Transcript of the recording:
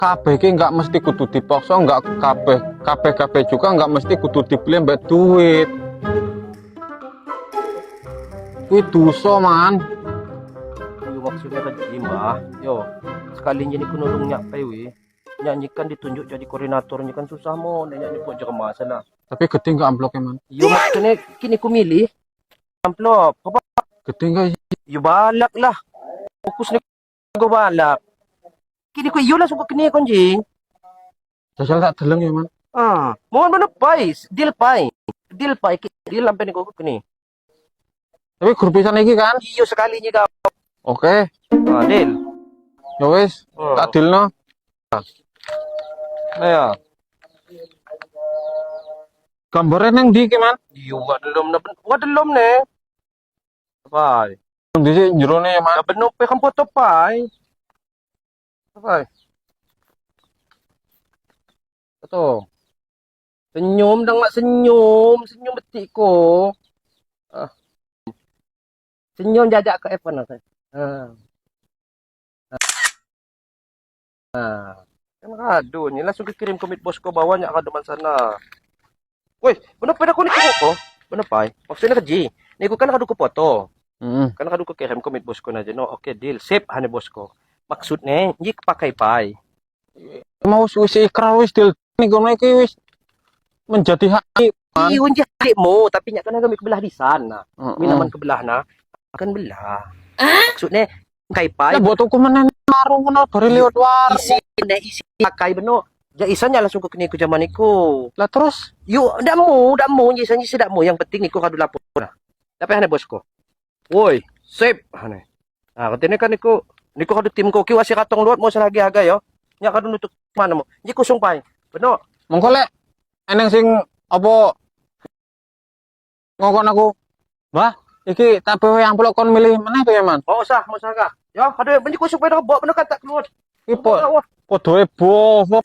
Kabeh ki nggak mesti kudu dipaksa, nggak kabeh kabeh kabeh juga nggak mesti kudu dibeli mbek duit. Kuwi dosa, Man. Yo, maksudnya keji, Mbah. Yo, sekali jadi ku nulung nyak pai. Nyak ni kan ditunjuk jadi koordinatornya kan susah mo. Nyak ni buat jeremah sana. Tapi gede nggak amplopnya, Man? Yo, maksudnya kini ku milih amplop. Apa? Gede nggak? Yo, balak lah. Fokus ni go balak. Kini ku iyo langsung ke kini konjing. Jajal tak deleng ya, Man. Ah, mohon mana pai, deal pai. Deal pai, deal sampai ni kok kini. Tapi grup pisan iki kan? Iyo sekali ni kau. Oke. Ah, deal. Ya wis, tak dealno. Nah ya. Gambarnya nang ndi ki, Man? Iyo, gak delom na, gak delom ne. Pai. Nang ndi sih jerone ya, Man? Gak benar pe kan foto pai. Pai. Foto. Senyum dong mak, senyum, senyum betik ko. Ah. Senyum jajak ke iPhone lah. Ah. Ah. Kan kado ni langsung kirim ke mit bosku bawa nyak kado man sana. Woi, benar pada aku ni kok. Benar pai. Maksudnya keji. Ni ku kan kado ku foto. Kan kado ku kirim ke mit bosku na no. Oke, deal. Sip hane bosku. Maksudnya ni pakai pai. Mau wis ikrar, wis deal nih kono iki wis menjadi hak, Man. Iya, hakmu, tapi nyak kan agak kebelah di sana. Heeh. Minaman kebelah na, akan belah. Maksudnya kai pai. Lah, buat tuku meneh warung ngono bare liwat warung. Isi ne isi pakai beno. Ja isannya langsung ke kini ku zaman iku. Lah, terus? Yuk, ndak mu, ndak mu, isannya sih ndak mu. Yang penting iku kadu lapor. Tapi hane bosku. Woi, sip hane. Nah, katanya kan iku niku kadu tim ko ki wasi katong luat mau selagi haga yo. Nyak kadu nutuk mana mo. Ji kusung pai. Beno. Mongko lek eneng sing apa ngokon aku, "Mbah, iki tak bawa amplop," kon milih meneh piye, Man? Oh, usah, mau usah kah? Ya, kadu benci kusung pai dah bawa beno kan tak keluar. Iki po podoe bohong.